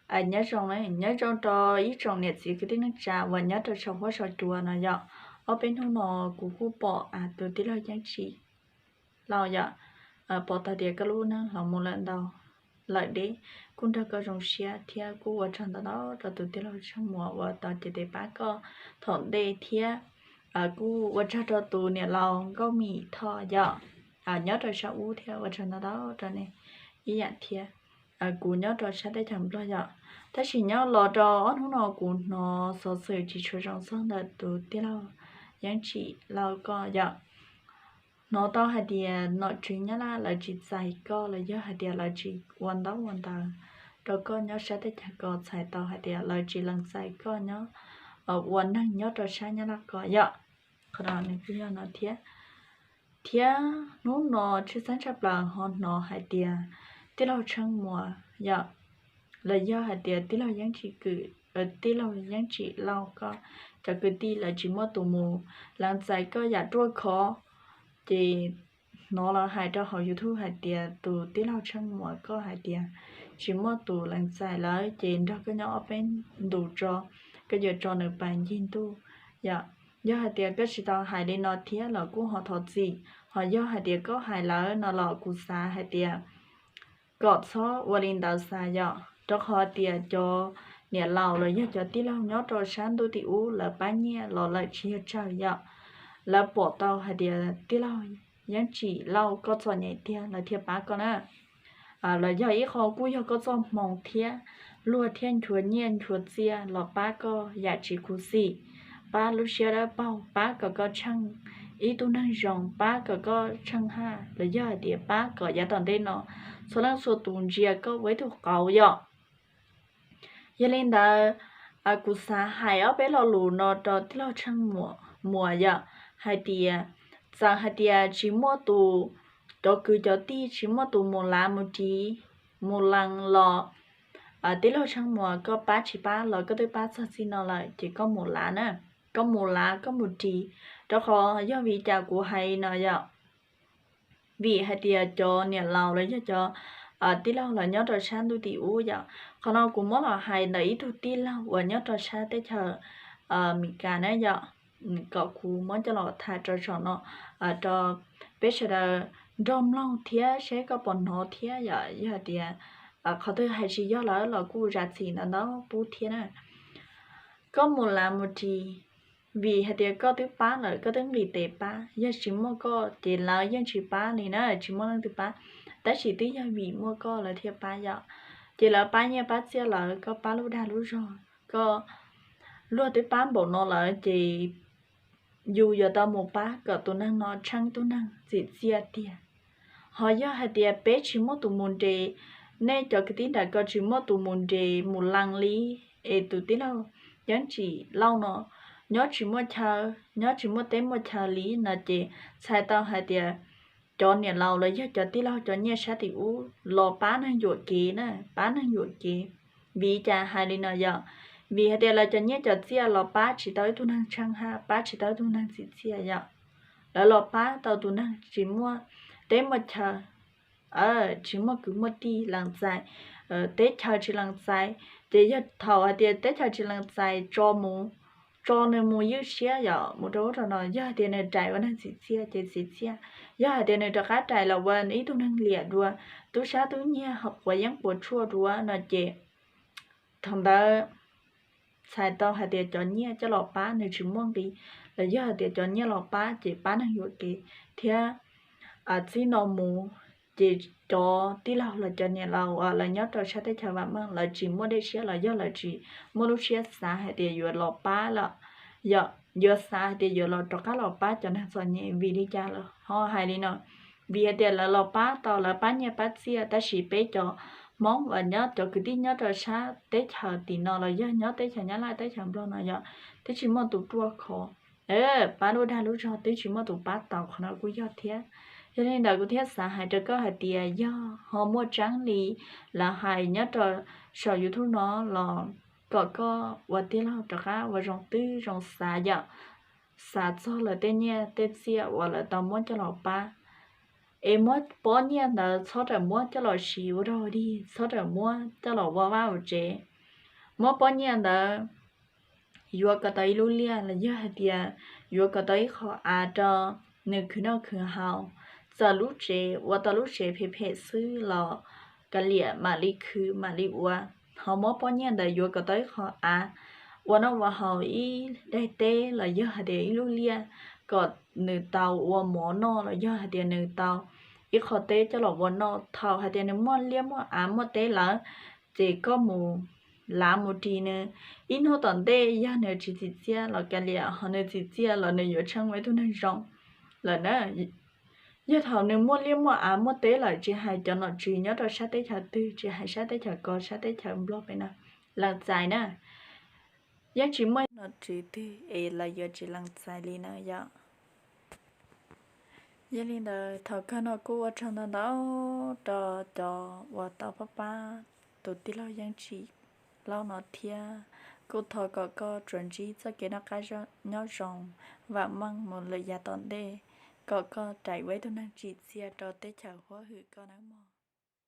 Nyob zoo, nyob zoo rau ib tsoom niam txiv kwv tij neej tsa uas nyob rau saum huab saum cua no yom. Ob peb hnub no kuv kuj pom tus tij laug Yeeb Tsim Lauj yom, pom tau tias koj lub neej los mus lawm ntau lawm deb, kuj nrog koj zoo siab thiab kuj ua tsaug ntau ntau rau tus tij laug Tsheej Muas uas tau cev tes pab koj thaum ntej thiab kuj ua tsaug rau tus niam laus Nkauj Mim Thoj yom, nyob rau sab ub thiab ua tsaug ntau ntau rau nej ib yam thiab. Kuv nyob rau sab teb chaws Nplog yom, tab sis nyob los rau ob hnub no kuv hnov xov xwm tsis tshua zoo txog ntawm tus tij laug Yeeb Tsim Lauj koj yom. Hnov tau hais tias nom tswv Nyab Laj lawv tsis txais koj los yog hais tias lawv tsis ua ntaub ua ntawv rau koj nyob sab teb chaws ko, txhais tau hais tias lawv tsis lees txais koj nyob ua neeg nyob rau sab Nyab Laj ko yom. Qhov no nws kuj yog no thiab. Thiab hnub no tshwj xeeb tshaj plaws ho hnov hais tias tij laug Tsheej Muas yom, los yog hais tias tij laug Yeeb Tsim Kwm, tij laug Yeeb Tsim Lauj koj cov kwv tij lawv tsis muaj tus mus lees txais koj yam ruaj khov. Ces hnov lawv hais rau hauv YouTube hais tias tus tij laug Tsheej Muas koj hais tias tsis muaj tus lees txais lawm ces nrog koj nyob ob peb ntus tso, koj yuav tso nws pas ncig ntuj yom. Yog hais tias koj tsis tau hais li no thiab los kuj ho thov txim, ho yog hais tias koj hais lawm no los kuv xav hais tias kom txhob ua li ntawd xav yom, rau qhov tias cov niam laus los yog cov tij laug nyob rau sab ntuj tim ub lawv pab nyiaj los lawm tsis yog tsawg yom. Lawv pom tau hais tias tij laug Yeeb Tsim Lauj koj txom nyem tiag lawv thiaj pab koj na. Los yog ib qho kuj yog koj txoj hmoo thiab, luag thiaj nchuav nyiaj nchuav txiaj los pab koj yam tsis khuv xim, pab lub siab dawb paug, pab kom koj tsheej ib tug neeg zoo, pab kom koj tsheej haj, los yog hais tias pab kom yav tom ntej no txhua leej txhua tus ntsia koj ua ib tug qauv yom. Yog li ntawd, kuv xav hais ob peb lo lus no rau tij laug Tsheej Muas yom, hais tias txawm hais tias tsis muaj tus, cov kwv cov tij tsis muaj tus mus lav mus ris mus lees los, tij laug Tsheej Muas koj pab tsis pab los koj twb pab txog txij no lawm ces koj mus lav na, koj mus lav koj mus ris, rau qhov yog vim cas kuv hais no yom. Vim hais tias cov niam laus los yog cov tij laug los nyob rau sab ntuj tim ub yom, qhov no kuv muab los hais ntawm ib tug tij laug uas nyob rau sab teb chaws Amelikas na yom, kom kuv muab coj los tham rau saum no rau peb sawv daws nrog mloog thiab seb koj puas hnov thiab yom. Yog hais tias qhov twg hais tsis yog lawm los kuj zam txim ntau ntau pub thiab na. Koj mus lav mus ris, vim hais tias koj twb pab lawm, koj twb nqis tes pab, yog tsis muaj koj ces lawv yeej tsis pab li na, tsis muaj leej twg pab, tab sis twb yog vim muaj koj lawv thiaj pab yom. Ces lawv pab nyiaj pab txiaj lawm, koj pab lub dag lub zog, koj, luag twb pab npaum no lawm ces yus yuav tau mus pab kom tus neeg no tsheej tug neeg txim txiaj tiag. Ho yog hais tias peb tsis muaj tus mus nres, nej cov kwv tij nram ko tsis muaj tus mus nres mus lees li, es tus tij laug Yeeb Tsim Lauj no nyob tsis muaj chaw, nyob tsis muaj teb muaj chaw li no ces txhais tau hais tias cov niam laus los yog cov tij laug cov nyiaj sab tim ub los pab neeg yuam kev na, pab neeg yuam kev. Vim cas hais li no yom? Vim hais tias lawv cov nyiaj cov txiaj los pab tsis tau ib tug neeg tsheej haj, pab tsis tau ib tug neeg txim txiaj yom. Lawv los pab tau tus neeg tsis muaj teb muaj chaw, tsis muaj kwv muaj tij lees txais, teb chaws tsis lees txais, ces yog thaum hais tias teb chaws tsis lees txais tso mus, tso nws mus ywj siab yom, mus rau ub rau no, yog hais tias nws rais ua neeg txim txiaj ces txim txiaj, yog hais tias nws rov qab rais los ua ib tug neeg liam dua, tub sab tub nyiag quav yeeb quav tshuaj dua no ces thaum ntawd txhais tau hais tias cov nyiaj coj los pab nws tsis muaj nqis, los yog hais tias cov nyiaj los pab ces pab neeg yuam kev thiab. Txij no mus ces cov tij laug los cov niam laus uas lawv nyob rau sab teb chaws vam meej lawv tsis muaj dej siab los yog lawv tsis muaj lub siab xav hais tias yuav los pab lawm, yog yuav xav hais tias yuav los rov qab los pab cov neeg txom nyem. Vim li cas lawv ho hais li no? Vim hais tias lawv los pab tau, lawv pab nyiaj pab txiaj, tab sis peb cov Hmoob uas nyob, cov kwv tij nyob rau sab teb chaws tim no los yog nyob teb chaws Nyab Laj teb chaws Nplog no yog twb tsis muaj tus ruaj khov, pab lub dag lub zog twb tsis muaj tus pab tau, qhov no kuj yog thiab. Yog li ntawd kuv thiaj xav hais rau koj hais tias yog ho muaj tseeb li lawv hais nyob rau saum YouTube no los kom koj ua tij laug rov qab ua zoo twb zoo xav yom, xav txog lawv tej nyiaj tej txiaj uas lawv tau muab coj los pab, es muab pob nyiaj ntawd txhob rawm muab coj los siv ua dog dig, txhob rawm muab coj los ua vaj ua tsev, muab pob nyiaj ntawd yuav kom tau ib lub liaj los yog hais tias yuav kom tau ib qho av rau nws khwv noj khwv haus. Txawm lub tsev ua tau lub tsev phem phem xwb los kav liam mam li khwv mam li ua, ho muab pob nyiaj ntawd yuav kom tau ib qho av ua noj ua haus ib daim teb los yog hais tias ib lub liaj, kom nws tau ua mov noj los yog hais tias nws tau ib qho teb coj los ua noj. Thaum hais tias nws muaj liaj muaj av muaj teb lawm, ces koj mus lav mus ris nws, ib hnub tom ntej yog nws tsis txim txiaj los kav liam, ho nws txim txiaj los nws yuav tsheej ua ib tug neeg zoo lawm na. Yog thaum nws muaj liaj muaj av muaj teb lawm, tsis hais cov nom tswv nyob rau sab teb chaws twg, tsis hais sab teb chaws ko sab teb chaws nplog peb no, lees txais na, yeej tsis muaj nom tswv twg es lawv yuav tsis lees txais li na yom. Yog li ntawd thaum kawg no kuj ua tsaug ntau ntau rau cov uas tau pab pab tus tij laug Yeej Tsim Lauj no thiab. Kuj thov kom koj tsuas ntsib txoj kev noj qab nyob zoo, vam meej mus lawm yav tom ntej, kom koj rais ua ib tug neeg tsim txiaj rau teb chaws huab hwm koj nawb mog.